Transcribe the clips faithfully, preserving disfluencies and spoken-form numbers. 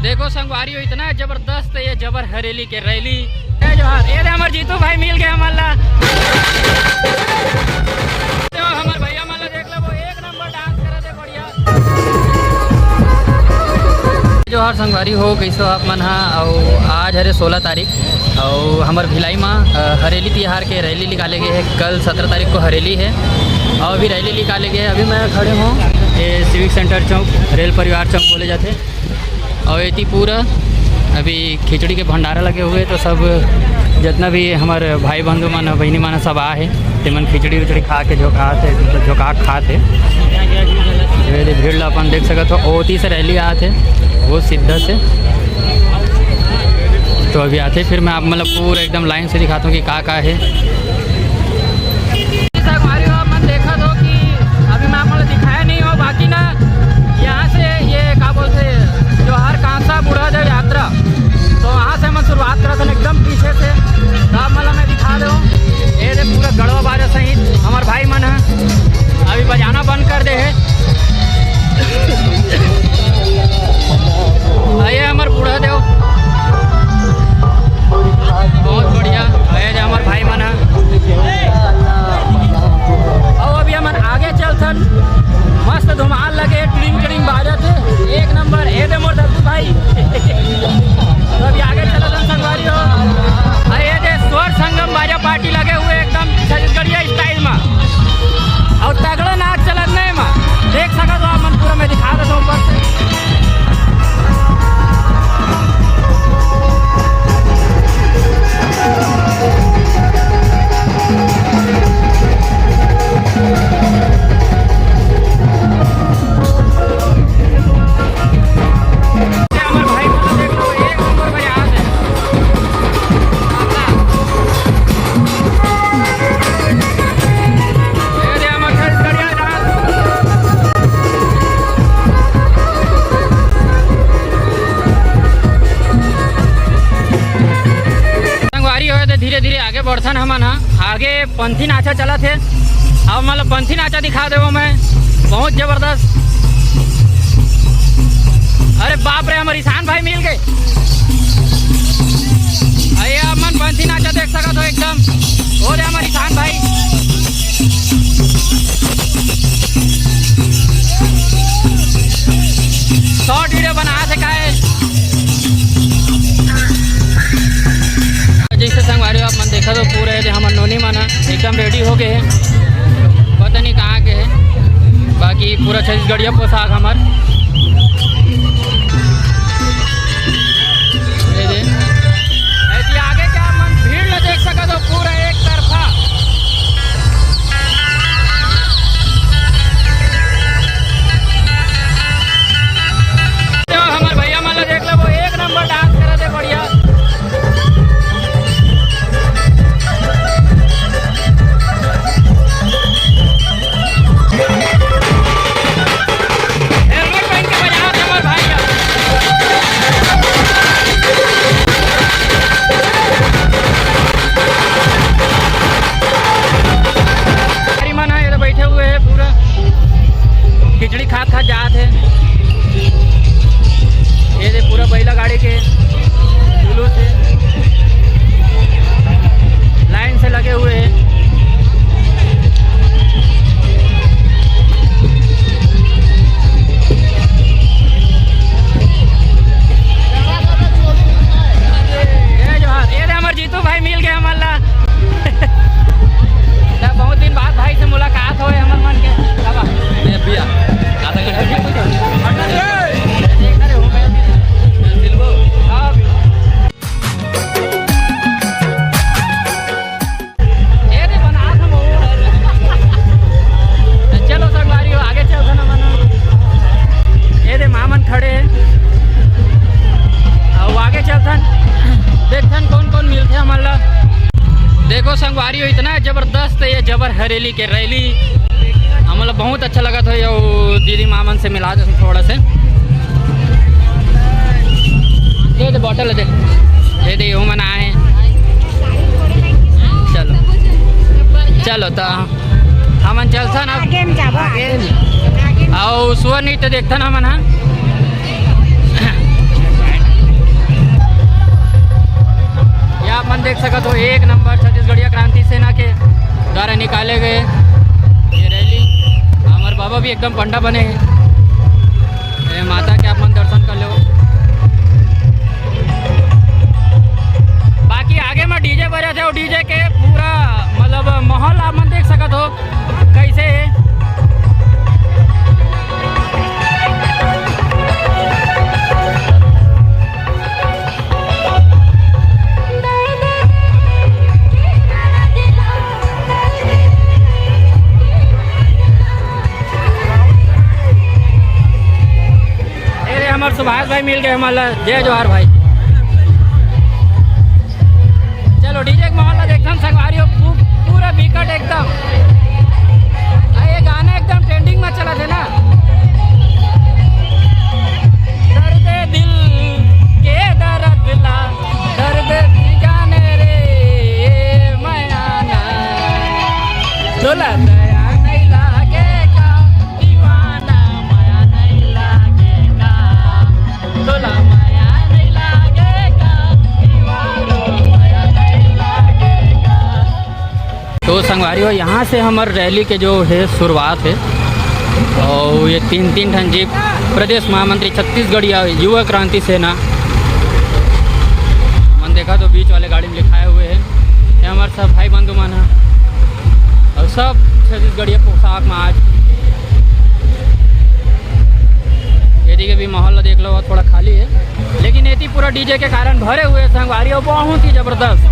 देखो संगवारी हो, इतना जबरदस्त ये जबर हरेली के रैली। जय जोहार। ये दे हमर जीतू भाई मिल गए हमन ला। तो हमर भैया मन ला देख लो, वो एक नंबर डांस करत हे, बढ़िया। जोहार संगवारी हो, कैसे हो आप मन हा? अउ आज हरे सोलह तारीख, अउ हमर भिलाई मा, अ, हरेली तिहार के रैली निकाले गए हे। कल सत्रह तारीख को हरेली हे, अउ अभी रैली निकाले गए हे। अभी मैं खड़े हूँ ये सिविक सेंटर चौक, रेल परिवार चौक बोले जाते। अउ एती पूरा अभी खिचड़ी के भंडारा लगे हुए, तो सब जितना भी हमर भाई बंधु मन, बहिनी मन सब आ हे, तेमन खिचड़ी उचड़ी खा के झोंकात हे, मतलब झोंका के खात हे। ये दे भीड़ ला अपन देख सकत हो, ओती से रैली आत हे, वो सिद्धा से। तो अभी आते, फिर मैं आप मतलब पूरा एकदम लाइन से दिखाता हूँ कि का का हे। संगवारी हो, आप मन देखत हो कि अभी मैं आप मन ल दिखाया नहीं हो, बाकी ना यहाँ से ये का बोलते, जोहार कांसा बूढ़ा देव यात्रा, तो वहाँ से हम शुरुआत करत हन एकदम पीछे से। तो आप मन ल मैं दिखा दो, ये दे पूरा गड़वा बाजा सहित हमर भाई मन ह अभी बजाना बंद कर दे हे। आ, ये हमर बूढ़ा देव, बहुत बढ़िया। आ, ये दे हमर भाई मन ह। अउ अभी हमन आगे चलथन, मस्त धुमाल लगे, टिड़िंग टिड़िंग बाजत हे, एक नंबर। ए दे मोर दद्दू भाई। तो अभी आगे चलथन संगवारी हो। अउ ए दे स्वर संगम बाजा पार्टी लगे हुए एकदम छत्तीसगढ़िया स्टाइल में, अउ तगड़ा नाच चलत नहीं मा, देख सकत हो आप मन, पूरा मैं दिखा देता हूँ ऊपर से। संगवारी हो, तो धीरे धीरे आगे बढ़थन हमन ह। आगे पंथी नाचा चलत हे। अब मतलब पंथी नाचा दिखा देवो मैं, बहुत जबरदस्त। अरे बाप रे, हमर ईशान भाई मिल गए। अरे आप मन पंथी नाचा देख सकत हो एकदम। ओ रे हमर ईशान भाई। शॉर्ट वीडियो बना से काहे? जैसे संगवारी हो, आप मन देखत हो, पूरा ये हमर नोनी मन ह एकदम रेडी हो गए हे। पता नहीं कहाँ के हे, बाकी पूरा छत्तीसगढ़िया पोशाक हमर। ये दे। ऐसी आगे क्या मन भीड़ ल देख सकत हो, पूरा एक तरफा। तो हमर भैया मन ला देख लेबो, एक नंबर डांस करत हे, बढ़िया। हेलमेट पहन के बजावत हे हमर भाई ह। हरी मन ह, ये तो बैठे हुए हैं पूरा। खिचड़ी खात खात जात हे। ये दे पूरा बैला गाड़ी के जुलूस हे, लाइन से लगे हुए हैं। जय जोहार। ये दे हमर जीतू भाई मिल गए हमन ला। त बहुत दिन बाद भाई से मुलाकात होए हमर मन के। बाबा। ए भैया, आधा घंटा में। देखना रे, हो गया। मिलबो। हाँ। ए दे बना था वो। चलो संगवारी हो, आगे चलथन हमन। ए दे मामन खड़े हे। अउ आगे चलथन, देखथन कौन कौन मिलथे हमन ला। देखो संगवारी हो, इतना जबरदस्त ये जबर हरेली के रैली, हमन ला बहुत अच्छा लगत हे। अउ दीदी मामन से मिला दे थोड़ा से। दे दे बॉटल दे, दे दे, वो मन आए। चलो, चलो तो हमन चलथन अब। आगे में जाबो, आगे में। आगे में। अउ सुअर नृत्य देखथन हमन ह। का तो एक नंबर छत्तीसगढ़िया क्रांति सेना के द्वारा निकाले गए ये रैली। हमारे बाबा भी एकदम पंडा बने हैं। ये माता के आप मन दर्शन कर लो। बाकी आगे में डीजे बजत हे, और डीजे के पूरा मतलब माहौल आप मन देख सकत हो कैसे हे। अरे, हमार सुभाष भाई मिल गए, हमारा जय जोहार भाई। चलो, डीजे के माहौल ला देखथन संगवारी हो, पू-, पूरा बिकट एकदम। आ, ये गाना एकदम ट्रेंडिंग में चलत हे ना। दर्द दिल के दर्द ला, दर्द भी जाने रे मयाना। तोला दया नहीं लागे का, दीवाना मया नहीं लागे का। तोला मया नहीं लागे का, दीवानो मया नहीं लागे का। तो संगवारी हो, यहाँ से हमर रैली के जो है शुरुआत है, और ये तीन तीन ठन जीप, प्रदेश महामंत्री छत्तीसगढ़िया युवा क्रांति सेना, मन देखा तो बीच वाले गाड़ी में लिखाए हुए हैं, ये हमारे सब भाई बंधु मन है, और सब छत्तीसगढ़िया पोशाक में आज। ये देखिए, अभी माहौल ला देख लो, थोड़ा खाली है, लेकिन एती पूरा डीजे के कारण भरे हुए संगवारी, और बहुत ही जबरदस्त,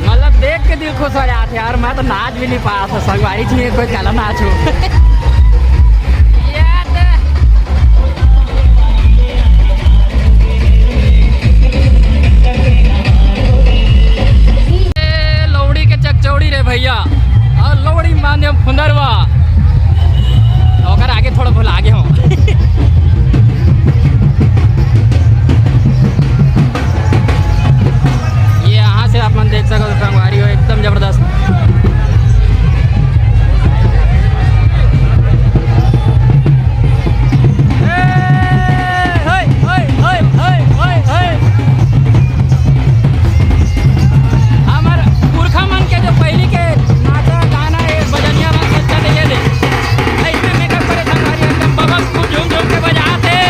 मतलब देख के दिल खुश हो जात हे यार। मैं तो नाच भी नहीं पास, संगवारी जी कोई चला नाचो। ए, लौड़ी के चकचौड़ी रे भैया, और लौड़ी माने फुंदरवा, ओकर आगे थोड़ा भुला गे हो। ये यहाँ से आप मन देख सकत हो संगवारी हो, एकदम जबरदस्त। हमर पुरखा मन के जो पहिली के नाचा गाना हे, बजनिया मन सच्चा ले ये दे। अइसने मेकअप करे संगवारी एकदम बबक खूब झूम झूम के बजात हे।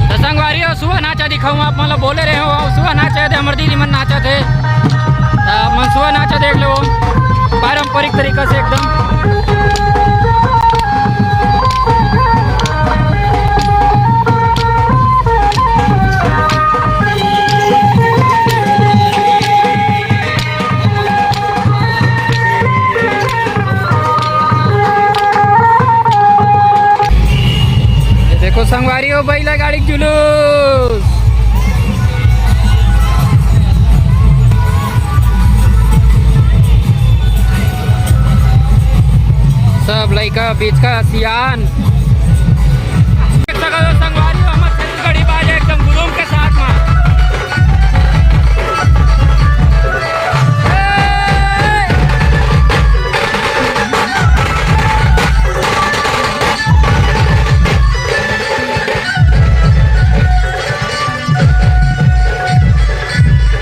तो संगवारी हो, सुआ नाचा दिखाऊं आप मन ला बोले रहे हो, सुआ नाचा हे, हमर दीदी मन नाचत हे, त आप मन सुआ नाचा देख लो, पारंपरिक तरीका से एकदम। ये देखो संगवारी हो, बैला गाड़ी के जुलूस। सब लइका, बीच का सियान। देख सकत हो संगवारी हो, हमर छत्तीसगढ़ी बाजा एकदम गुरूम के साथ में।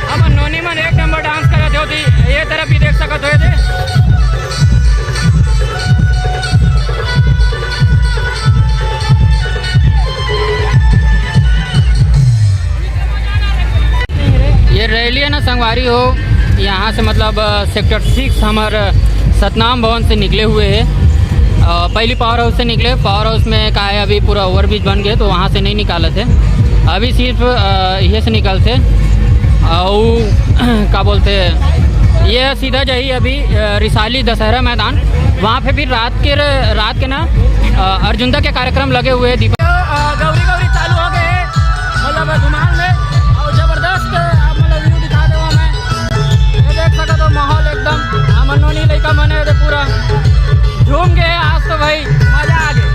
हमर नोनी मन एक नंबर डांस करत हे, ओती ये तरफ भी देख सकत हो, ये दे। ये रैली है ना संगवारी हो, यहाँ से मतलब, अ, सेक्टर सिक्स हमर सतनाम भवन से निकले हुए हैं। अ, पहली पावर हाउस से निकले, पावर हाउस में का है अभी पूरा ओवरब्रिज बन गए तो वहाँ से नहीं निकालत हे, अभी सिर्फ, अ, ये से निकलत हे। और का बोलते हैं, ये सीधा जाही अभी, अ, रिसाली दशहरा मैदान, वहाँ पे फिर रात के र-, रात के ना, अ, अर्जुंदा के कार्यक्रम लगे हुए हैं, दीपक। अ, गौरी गौरी चालू हो गए हैं, मतलब धुमाल में, और जबरदस्त, अ, मतलब व्यू दिखा देवा मैं। ये देख सकत हो माहौल एकदम, हमर नोनी लइका मन हे, ये पूरा झूम गए आज तो भाई, मजा आ गए।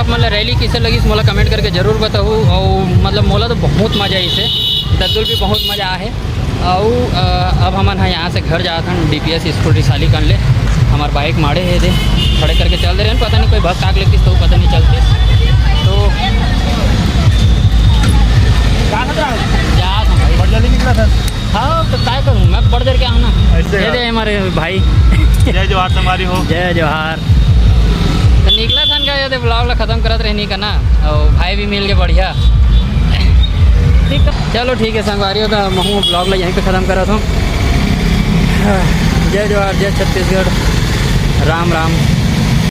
मतलब रैली किसे लगिस, मोला कमेंट करके जरूर बताहू। और मतलब मोला तो बहुत मजा आइस हे, दद्दू ल भी बहुत मजा आहे। और अ, अब हमन ह यहाँ से घर जात हन, डीपीएस स्कूल रिसाली कन ले। हमार बाइक माड़े हे दे, खड़े करके चल दे रहे हैं, पता नहीं कोई बस आग लगतीस तो पता नहीं चलतीस। तो जात हन भाई। बड़ जल्दी निकला था। हाँ, तो काय करूँ, मैं बड़ देर के आऊँ ना। ऐसे ये यार। दे हमारे भाई। जय जोहार संगवारी हो। जय जोहार। तो निकला था इनका, ये दे ब्लॉग ला खत्म करत रहनी का ना, और भाई भी मिल के बढ़िया। ठीक है, चलो ठीक है संगवारी हो, तो महू ब्लॉग ला यहीं पे खत्म करत हूँ। जय जोहार, जय छत्तीसगढ़, राम राम।